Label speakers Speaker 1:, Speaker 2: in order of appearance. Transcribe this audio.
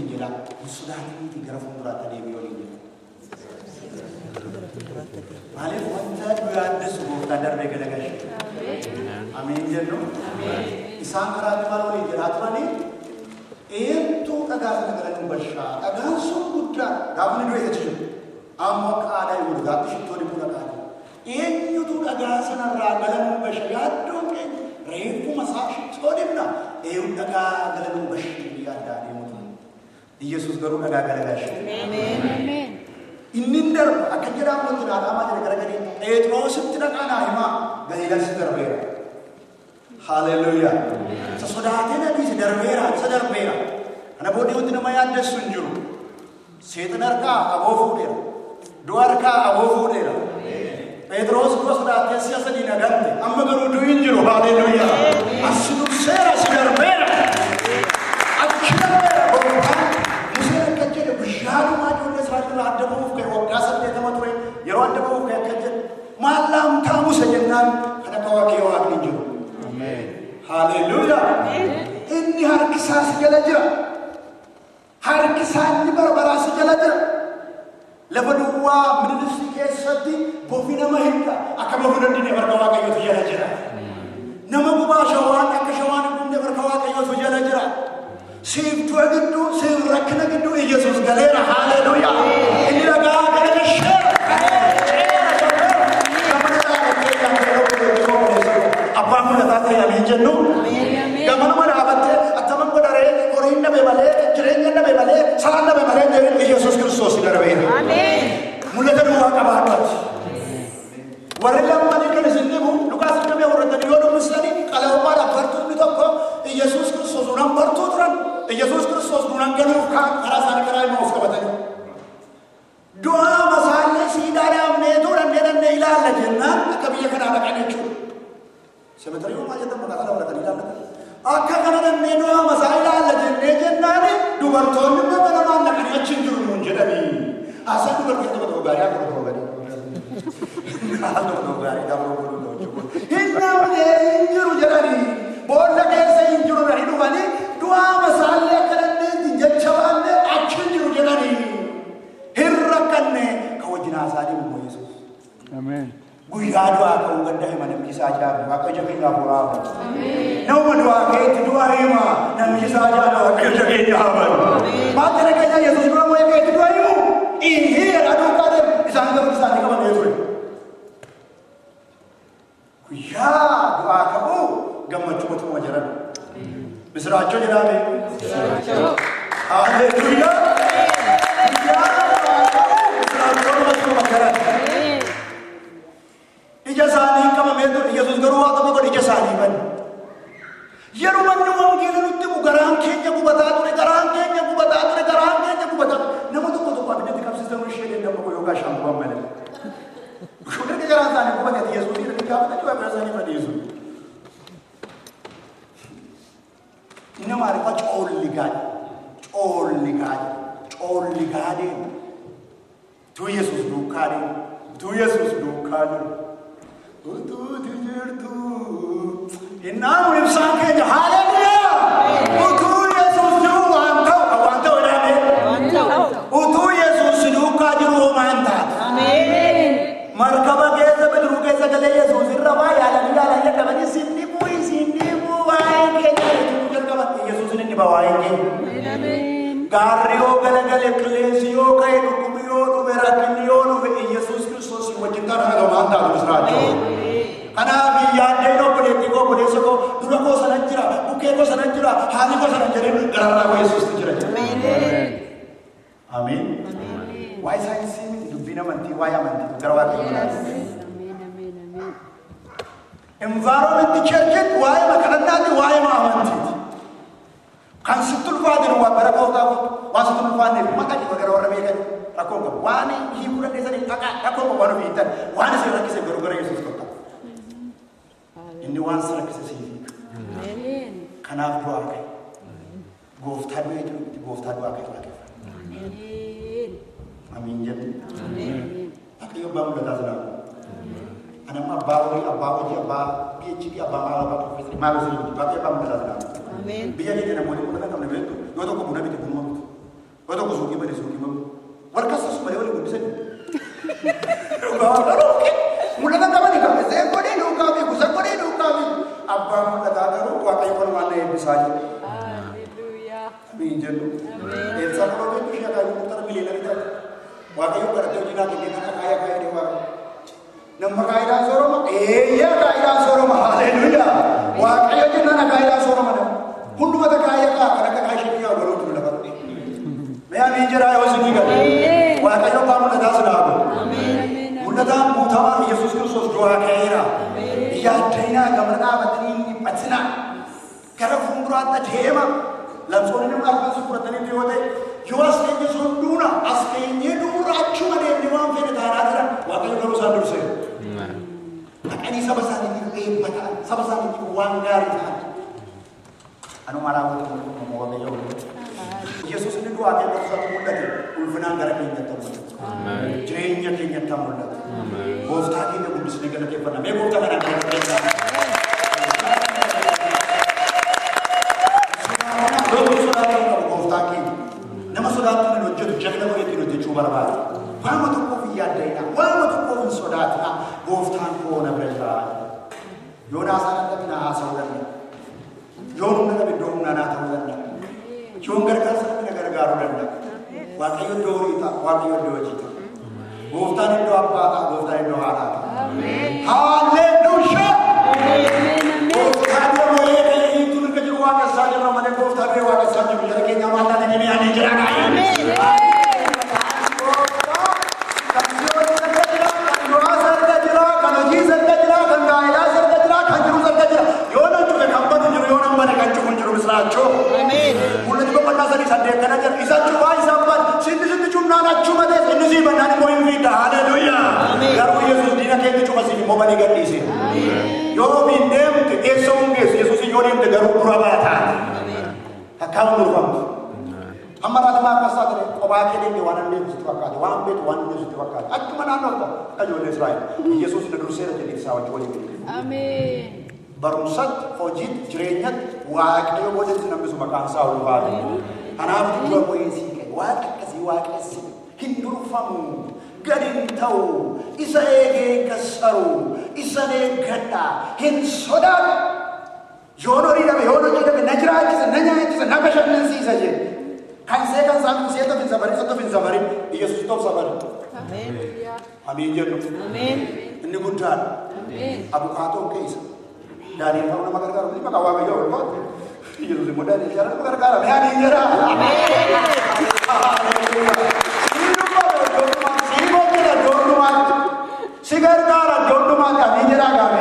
Speaker 1: Ofiin jedha hin sodaatiniiti gara fuulduraatti adeemee waliin jedha. Maaliif wanta nu yaaddessu gooftaan darbee galagalche. Ameen jennu. Isaan karaatti maal waliin jedhaa turanii eenyutu dhagaa sana gara nu bashaa dhagaan sun guddaa gaafa inni du'e achi jiru. Ammoo akka aadaa Yihuudootaatti shittoo dibuu dhaqaa jiru. Eenyutu dhagaa sanarraa gala nu basha yaaddoon keenya reeffuma isaa shittoo dibna eenyu dhagaa gala nu basha yaaddaa deemu ture. Iyyasuus garuu dhagaa galagalche. Inni hin darba akka jedhamu wanti dhaadhamaa jira gara gadii Phexrositti dhaqaa naa himaa Galiilaatti darbeera. Haleluuyaa. Isa sodaatee na dhiise darbeera isa darbeera. Kana booddee wanti nama yaaddessu hin jiru. Seexana harkaa aboo fuudheera. Du'a harkaa aboo fuudheera. Phexros du'a sodaattee si'a sadii na gante amma garuu du'i hin jiru. Haleluuyaa. As durseera si darbeera. Achi darbeera gooftaan Museen akka jedhe guyyaadhumaa ijoollee Israa'el irraa adda ba'uuf ka'e waggaa 80 ture yeroo adda ba'uuf ka'e akka jedhe maal laamtaa Muse jennaan kan akka waaqayyo waaqni hin jiru. Haleluuyaa. Inni harki isaa si jala jira. Harki isaa inni bara baraa si jala jira. Lafa duwwaa Middle keessatti bofi nama hidha akka bofi dandine harka waaqayyootu jala jira. Nama gubaa shawaan akka shawaan hin gubne harka waaqayyootu jala jira. Siif du'a gidduu siif rakkina gidduu Iyyasuus galeera. Haleluuyaa. Inni dhagaa galagalcheera. Ceera darbeera. Abbaan mul'ataa ta'e amiin jennu. Gamanuma dhaabattee attaman godharee horiin dhabe malee jireenya dhabe malee salaan dhabe malee jedhin Iyyasuus Kiristoos darbeera. Mul'ata duwwaa qabaadhaati. Warri lammanii kan isin dhibu Luqaas digdamii afurtanii yoo dubbistanii qala'ummaadhaaf bartuunni tokko Iyyasuus Kiristoos duunaan bartuu turan. Iyyasuus Kiristoos duunaan galuuf kaan karaa isaanii karaa immoo of qabatanii. Du'aa masaallee siidaa dhaabneetu dhannee dhannee ilaalla jennaan akka biyya kanaa dhaqan jechuudha. Semetariin maal jettan maqaa sana fudhatanii ilaallatan. Akka kana dhannee du'aa masaa ilaalla jennee jennaan dubartoonni immoo ganamaan dhaqanii achi hin jiru nuun jedhanii. Haasaan dubartii tokko tokko gaarii akka tokko gaarii. Haal tokko tokko gaarii gaafa tokko tokko hin namne hin jiru jedhanii boolla keessa hin jiru jedhanii dhufanii du'aa masaallee akka dandeetti jecha baanne achi hin jiru jedhanii hin rakkanne kan wajjin haasaa deemu immoo Yesuus.
Speaker 2: Ameen.
Speaker 1: Guyyaa du'aa ka'uu gadda hima namni isaa jaabe waaqayyo jabeenya hafuuraa hafu. Nama du'aa ka'etti du'a hima namni isaa jaabe waaqayyo jabeenya hafu. Maal jedha keenya Yesuus dura mo'ee ka'etti du'a himu ihii jedha duukaa deemu isaan garuu isaanii qabamee ture. Guyyaa du'aa ka'uu gammachuu matuma jiran. Misiraachoo jedhame. Haleluuyaa. Guyyaa du'aa ka'uu misiraachoo matuma jiran. Ija isaanii qabamee ture. Yesuus garuu waa tokko godhe ija isaanii bane. Yeroo manni wangeela nutti himu garaan keenya gubataa ture, garaan keenya gubataa ture, garaan keenya gubataa ture. Nama tokko tokko abiddatti qabsiisan ishee danda'u yookaan shaankuban malee. Erga garaan isaanii gubate Yesuus irratti gaafatanii waaqayyo isaanii fadhiisu. Inni maaliifaa coolligaa coolligaa coolligaa deemu. Utuu Yesuus duukaa deemu. Utuu Yesuus duukaa jiru. Utuuti jirtu. Innaamu ibsaan keenya haleluuyaa. Utuu Yesuus jiru waan ta'u waan ta'u jedhame. Utuu Yesuus duukaa jiru homaa hin taatu. Markaba keessa bidiruu keessa galee Yesuus irra waa yaalanii yaalanii dadhabanii sin dhibuu isin dhibuu waa'ee keenya jechuun jalqaban Yesuus inni dhiba waa'ee keenya. Gaarri yoo galagale qilleensi yoo ka'e dhukkubni yoo dhufe rakkinni yoo dhufe Yesuus Kiristoos wajjin kan argamu waan taatu misiraachoo. Kanaaf yaaddeen obboleettii koo obboleessa koo dura koo sana jira bukkee koo sana jira haali koo sana jedhee gararraa koo Yesuustu jira jedha. Ameen. Waa'ee saayinsii miti dubbiin amantii waa'ee amantii gara waaqayyoo laata. Environment churchiin waa'ee kadhannaati waa'ee amantiiti. Kan sitti ulfaatin waan bara gooftaa kootu waan sitti ulfaanneef maqaa jiru gara warra beekan rakkoon qabu. Waan hiikuu dandeessaniif dhaqaa rakkoon qabu waan ofii hin taane waan isin rakkise garuu gara Yesuus kottaa. Inni waan si rakkise siif hiika. Kanaaf du'aa ka'e. Gooftaa du'ee jiru miti gooftaa du'aa ka'e waaqeffanna. Amiin jedhu. Waaqayyo abbaa mul'ataa silaa. Ani amma abbaa horii, abbaa hojii, abbaa PhD, abbaa maal, abbaa profeesii maal isin miti. Waaqayyo abbaa mul'ataa silaa. Biyya keenya namoonni mul'ata qabne beektu yoo tokko buna miti bunuma bitu. Yoo tokko suuqii bane suuqii bamu. Warqas malee walii guddisani. Dhugaa garuu mul'ata qabani kan iseen godhee duukaa beeku isa godhee duukaa beeku. Abbaan mul'ataa garuu Waaqayyo kanumaan na eebbisaa jiru. Amiin jennu. Eelsaa kunoo beektu ishee akaayuu murtara miliyoona taate. Waaqayyo kadhatee hojii naa kennee kan akaayii akaayii dee Waaqayyo. Nama akaayidhaan sooroma? Eeyyee akaayidhaan sooroma. Haleluuyaa. Waaqayyo jennaan akaayidhaan sooroma nama. Hundumata akaayii akaa kan akka akaayii ishee biyyaa godhuutu nu lafa. Mee amiin jedhaa yoo isinii gale. Waaqayyo abbaa mul'ataa si dhaabu. Mul'ataan guutamaa Yesuus Kiristoos du'aa ka'eera. Yaaddinaa gamana dhaabatanii hin dhiphatinaa. Gara fuulduraatti adeema. Lamsoonni nama arfan si fudhatanii yoo ta'e yoo as keenye sun duuna as keenyee duura achuma deemnee waan fedhe taanaa jiran Waaqayyo garuu isaan dursee. Dhaqanii saba isaaniitiif eebba ta'an, saba isaaniitiif waan gaarii ta'an. Anuma raawwatu mul'atu Waaqayyo. Yesuus inni du'aa kee isaatti mul'ate ulfinaan gara keenyatti mul'ata. Jireenya keenyatti mul'ata. Gooftaa keenya guddisnee galateeffanna. Mee gooftaa kanaan galateeffanna. Loogoo sodaachuu qabu gooftaa keenya. Nama sodaatu hin hojjetu jagna godheetiin hojjechuu barbaada. Waanuma tokkoof hin yaadda'inaa, waanuma tokkoof hin sodaatinaa. Gooftaan koo na bira jira. Yoo naasaa dadhabe na haasa'uu danda'a. Yoo humna dhabe iddoo humnaa naa ta'uu danda'a. Yoon gargaarsa dhabe na gargaaruu danda'a. Waaqayyo iddoo horii ta'a, Waaqayyo iddoo hojii ta'a. Gooftaan iddoo abbaa ta'a, gooftaan iddoo haadhaa ta'a. Haalleluuyaa! Gooftaan yoo moo'ee ta'e hiituu mirga jiru waaqessaa jirra malee gooftaan du'e waaqessaa jiru. Jara keenya maal taate ni mi'aanii jira. Kan du'aa sarga jira, kan hojii sarga jira, kan gaa'elaa sarga jira, kan jiru sarga jira. Yoo nan cufe kan banu jiru, yoo nan bane kan cufu jiru misraachoo. Mul'ati boqonnaa 3:8 kana jira. Isa cufaa isa ban, sinni sitti cufnaan achuma ta'e, inni sii bannaan immoo hin fiidda. Haleluuyaa. Garuu Yesuus diina keetti cufa siif immoo banii gadhiise. Yoo ofiin deemte eessa hin geessu, Yesuus yoo deemte garuu dura baataa. Takkaa hin durfamtu. Amma raatimaa akkas taate kophaa kee deemte waan hin deemtu sitti fakkaate, waan beektu waan hin deemtu sitti fakkaate. Achuma naannoo akka ijoollee Israa'el. Yesuus na durseera jedhee isaa wajjin waliin deemte. Barumsatti, hojiitti, jireenyatti Waaqayyo boodatti nambisu maqaan isaa ulfaatu. Kanaaf dura bu'ee sii ka'e. Waaqa akkasii waaqessi hin durfamu, gadi hin ta'u, isa eegee hin kassaru, isa eeggadha, hin sodaadhu. Yoon horii dhabe, yoon hojii dhabe, na jiraachisa, na nyaachisa, na bashannansiisa jedhe. Kan see kan isaa miti, see tof hin safarin, isa tof hin safarin, Yesuus tof safarin. Amiin jennu. Inni guddaadha. Abukaatoon keessa. Daani'el ta'uu nama gargaaru miti maqaa Waaqayyoo ulfaatu. Yesuus immoo Daani'el jaalala nama gargaara. Mee amiin jedhaa. Sii dubbata iddoo hundumaatti, sii hojjeta iddoo hundumaatti, si gargaara iddoo hundumaatti. Amiin jedhaa gaame.